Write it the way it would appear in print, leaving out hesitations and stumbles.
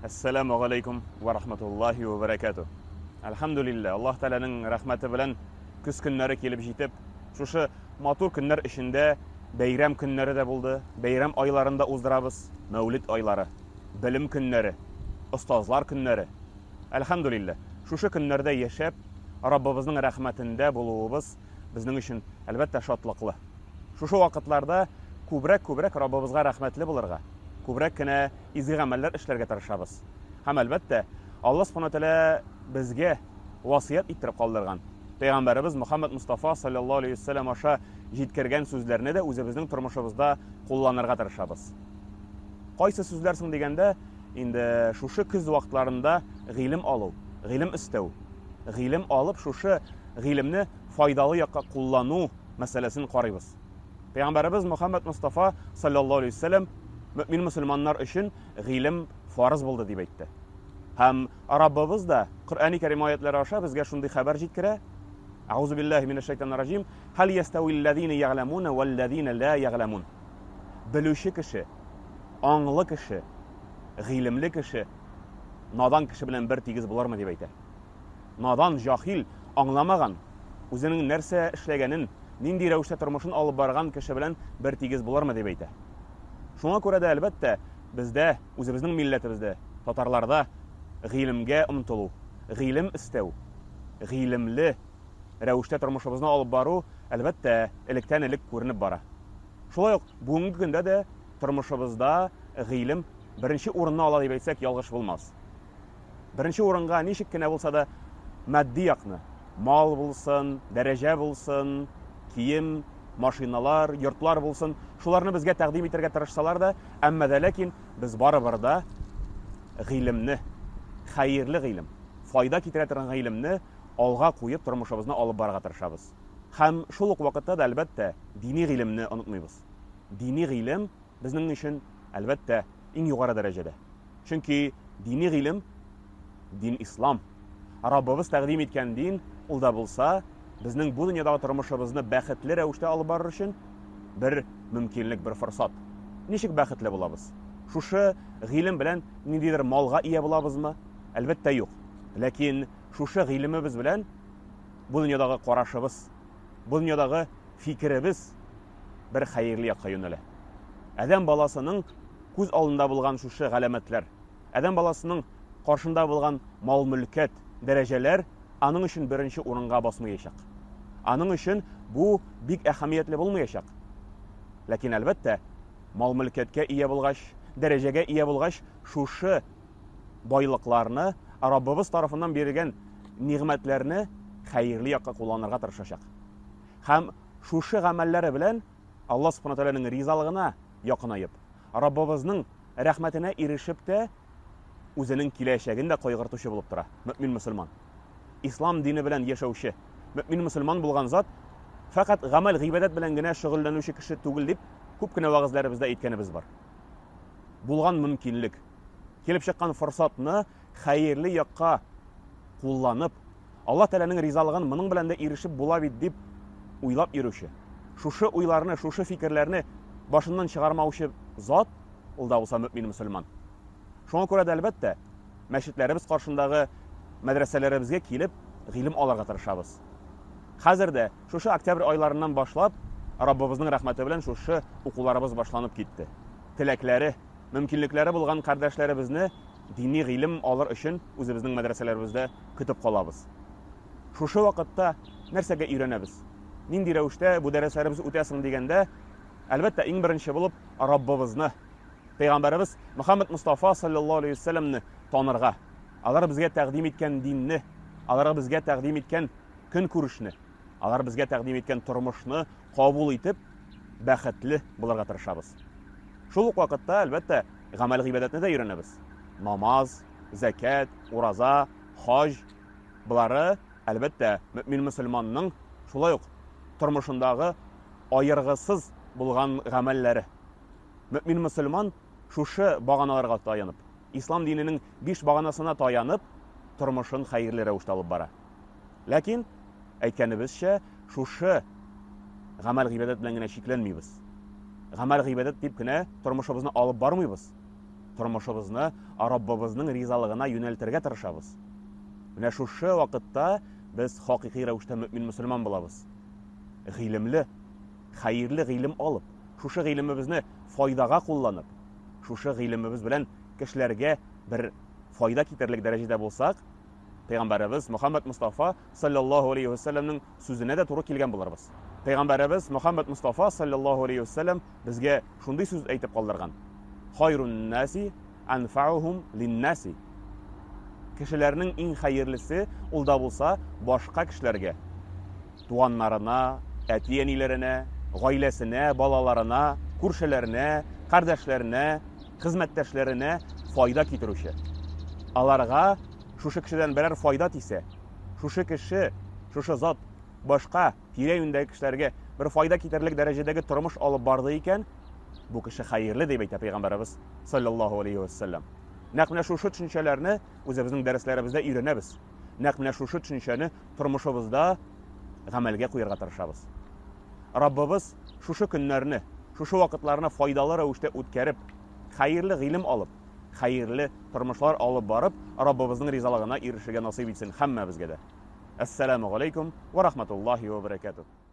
Әссәламү галәйкүм вә рахматуллаһи вә бәрәкәтү. Әлхәмдүлилләһ, Аллаһ Тәгаләнең рәхмәте белән көз көннәре килеп җитеп, шушы матур көннәр эчендә бәйрәм көннәре дә булды, бәйрәм айларын да уздырабыз, Мәүлид айлары, белем көннәре, остазлар көннәре. Әлхәмдүлилләһ, шушы көннәрдә яшәп, Раббыбызның рәхмәтендә булуыбыз безнең өчен, әлбәттә, шатлыклы. Шушы вакытларда күбрәк-күбрәк Раббыбызга рәхмәтле булырга, күбрәк кенә изге гамәлләр эшләргә тырышабыз. Һәм, әлбәттә, Алла Субхана Тәгалә безгә васыять иттереп калдырган, Пәйгамбәребез Мөхәммәд Мостафа салләллаһу алейһи вәсәлләм аша җиткергән сүзләрне дә үзебезнең тормышыбызда кулланырга тырышабыз. Кайсы сүзләр соң дигәндә, инде шушы көз вакытларында гыйлем алу, гыйлем өстәү, гыйлем алып, шушы гыйлемне файдалы якка куллану мәсьәләсен карыйбыз. Пәйгамбәребез Мөхәммәд Мостафа саллаллаһу алейһи вәсәлләм мөэмин мөселманнар өчен гыйлем фарыз булды дип әйтте. Һәм Раббыбыз да Коръәни Кәрим аятлары аша безгә шундый хәбәр җиткерә. Аузу биллаһи минәш шайтанир раҗим. Хәл ястәвилләзина ягъламуна вәлләзина ла ягъламун. Белүче кеше, аңлы кеше, гыйлемле кеше надан кеше белән бер тигез булырмы дип әйтә. Надан, җахил, аңламаган, үзенең нәрсә эшләгәнен, нинди рәвештә тормышын алып барган кеше белән бер тигез булырмы дип әйтә. Шуңа күрә дә, әлбәттә, бездә, үзебезнең милләтебездә, татарларда гыйлемгә омтылу, гыйлем эстәү, гыйлемле рәвештә тормышыбызны алып бару, әлбәттә, электән-элек күренеп бара. Шулай ук бүгенге көндә дә тормышыбызда гыйлем беренче урынны ала дип әйтсәк, ялгыш булмас. Беренче урынга ничек кенә булса да матди якны, мал булсын, дәрәҗә булсын, кием, машиналар, йортлар булсын, шуларны безгә тәкъдим итәргә тырышсалар да, әмма дә ләкин без барыбер да гыйлемне, хәерле гыйлем, файда китерә торган гыйлемне алга куеп тормышыбызны алып барырга тырышабыз. Һәм шул ук вакытта да, әлбәттә, дини гыйлемне онытмыйбыз. Дини гыйлем безнең өчен, әлбәттә, иң югары дәрәҗәдә. Чөнки дини гыйлем, дин ислам. Раббыбыз тәкъдим иткән дин, ул да булса, безнең бу дөньядагы тормышыбызны бәхетле рәвештә алып барыр өчен бер мөмкинлек, бер форсат. Ничек бәхетле булабыз? Шушы гыйлем белән ниндидер малга ия булабызмы? Әлбәттә, юк. Ләкин шушы гыйлемебез белән бу дөньядагы карашыбыз, бу дөньядагы фикеребез бер хәерле якка юнәлә. Адәм баласының күз алдында булган шушы галәмәтләр, адәм баласының каршында булган мал-мөлкәт, дәрәҗәләр аның өчен беренче урынга басмаячак. Аның өчен бу бик әһәмиятле булмаячак. Ләкин, әлбәттә, мал-мөлкәткә ия булгач, дәрәҗәгә ия булгач, шушы байлыкларны, Раббыбыз тарафыннан бирелгән нигъмәтләрне хәерле якка кулланырга тырышачак. Һәм шушы гамәлләре белән Алла Субхана Тәгаләнең ризалыгына якынаеп, Раббыбызның рәхмәтенә ирешеп тә, үзенең киләчәген дә кайгыртучы булып тора мөэмин мөселман. Ислам дине белән яшәүче, мөэмин мөселман булган зат фәкать гамәл-гыйбадәт белән генә шөгыльләнүче кеше түгел дип күп кенә вәгазьләребездә әйткәнебез бар. Булган мөмкинлек, килеп чыккан форсатны хәерле якка кулланып, Алла Тәгаләнең ризалыгын моның белән дә ирешеп була бит дип уйлап йөрүче, шушы уйларны, шушы фикерләрне башыннан чыгармаучы зат, ул да булса мөэмин мөселман. Шуңа күрә дә, әлбәттә, мәчетләребез каршындагы мәдрәсәләребезгә килеп, гыйлем алырга тырышабыз. Хәзер дә шушы октябрь айларыннан башлап, Раббыбызның рәхмәте белән шушы укуларыбыз башланып китте. Теләкләре, мөмкинлекләре булган кардәшләребезне дини гыйлем алыр өчен үзебезнең мәдрәсәләребездә көтеп калабыз. Шушы вакытта нәрсәгә өйрәнәбез? Нинди рәвештә бу дәресләребез үтә соң дигәндә, әлбәттә, иң беренче булып Раббыбызны, Пәйгамбәребез Мөхәммәд Мостафа саллаллаһу алейһи вәсәлләмне танырга, алар безгә тәкъдим иткән динне, алар безгә тәкъдим иткән көнкүрешне, алар безгә тәкъдим иткән тормышны кабул итеп, бәхетле булырга тырышабыз. Шул ук вакытта, әлбәттә, гамәл-гыйбадәтне дә өйрәнәбез. Намаз, зәкят, ураза, хаҗ, болары, әлбәттә, мөэмин мөселманның шулай ук тормышындагы аергысыз булган гамәлләре. Мөэмин мөселман шушы баганаларга таянып, ислам диненең биш баганасына таянып, тормышын хәерле рәвештә алып бара. Ләкин, әйткәнебезчә, шушы гамәл-гыйбадәт белән генә чикләнмибез. Гамәл-гыйбадәт дип кенә тормышыбызны алып бармыйбыз. Тормышыбызны Раббыбызның ризалыгына юнәлтергә тырышабыз. Менә шушы вакытта без хакыйкый рәвештә мөэмин мөселман булабыз. Гыйлемле, хәерле гыйлем алып, шушы гыйлемебезне файдага кулланып, шушы гыйлемебез белән кешеләргә бер файда китерерлек дәрәҗәдә булсак, Пәйгамбәребез Мөхәммәд Мостафа саллаллаһу алейһи ва сәлләмнең сүзенә дә туры килгән булырбыз. Пәйгамбәребез Мөхәммәд Мостафа саллаллаһу алейһи ва сәлләм безгә шундый сүз әйтеп калдырган. Хайрун наси анфаухум линнаси. Кешеләрнең иң хәерлесе ул да булса башка кешеләргә, туганнарына, әти-әниләренә, гаиләсенә, балаларына, күршеләренә, кардәшләренә, хезмәттәшләренә файда китерүче. Аларга шушы кешедән берәр файда тисә, шушы кеше, шушы зат башка тирә-юньдәге кешеләргә бер файда китерерлек дәрәҗәдәге тормыш алып барды икән, бу кеше хәерле дип әйтә пәйгамбәребез саллаллаһу алейһи вәссәлам. Нәкъ менә шушы төшенчәләрне үзебезнең дәресләребездә өйрәнәбез. Нәкъ менә шушы төшенчәне тормышыбызда гамәлгә куярга тырышабыз. Раббыбыз шушы көннәрне, шушы вакытларны файдалы рәвештә үткәреп, хәерле гыйлем алып, хәерле тормышлар алып барып, Раббыбызның ризалыгына ирешергә насыйп итсен һәммәбезгә дә. Әссәламү галәйкүм вә рахматуллаһи вә бәрәкәтүһ.